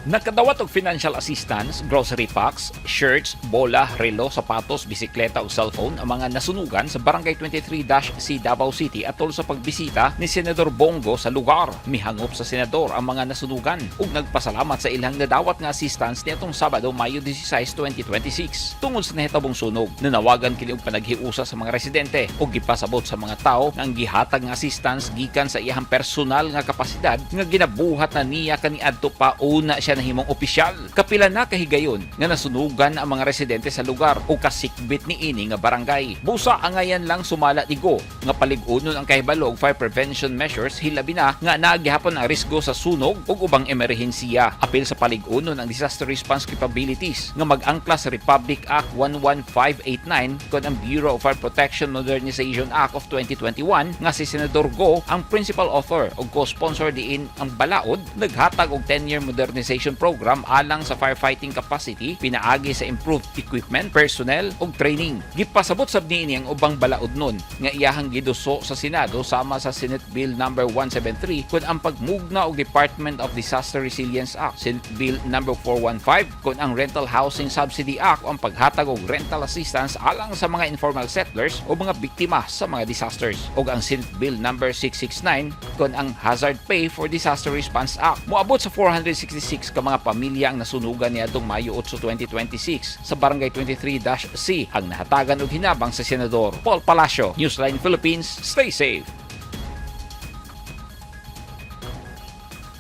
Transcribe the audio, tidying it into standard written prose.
Nakadawat og financial assistance, grocery packs, shirts, bola, relo, sapatos, bisikleta ug cellphone ang mga nasunugan sa Barangay 23-C, Davao City atol sa pagbisita ni Senador Bong Go sa lugar. Mihangop sa senador ang mga nasunugan ug nagpasalamat sa ilang nadawat nga assistance niadtong Sabado, Mayo 16, 2026. Tungod sa nahitabong sunog, nanawagan kini og panaghiusa sa mga residente ug gipasabot sa mga tawo nga ang gihatag nga assistance gikan sa iyang personal nga kapasidad nga ginabuhat na niya kaniadto pa una siya nahimong opisyal. Kapila na kahigayon nga nasunugan ang mga residente sa lugar o kasikbit ni ini nga barangay. Busa angayan lang, sumala ni Go, nga palig-unon ang kahibalo og fire prevention measures, hilabi na nga naa gihapon ang risgo sa sunog ug ubang emerhensiya. Apil sa palig-unon ang disaster response capabilities nga mag-angkla sa Republic Act 11589 kon ang Bureau of Fire Protection Modernization Act of 2021 nga si Senador Go ang principal author ug co-sponsor, diin ang balaod naghatag og 10-year modernization program alang sa firefighting capacity pinaagi sa improved equipment, personnel ug training. Gipasabot sab niini ang ubang balaodnon nga iyahang giduso sa Senado sama sa Senate Bill number 173 kon ang pagmugna og Department of Disaster Resilience Act, Senate Bill number 415 kon ang Rental Housing Subsidy Act o ang paghatag og rental assistance alang sa mga informal settlers o mga biktima sa mga disasters, ug ang Senate Bill number 669 kon ang Hazard Pay for Disaster Response Act. Moabot sa 466 ka mga pamilya ang nasunugan niadtong Mayo 8, 2026 sa Barangay 23-C ang nahatagan og hinabang sa senador. Paul Palacio, Newsline Philippines, stay safe.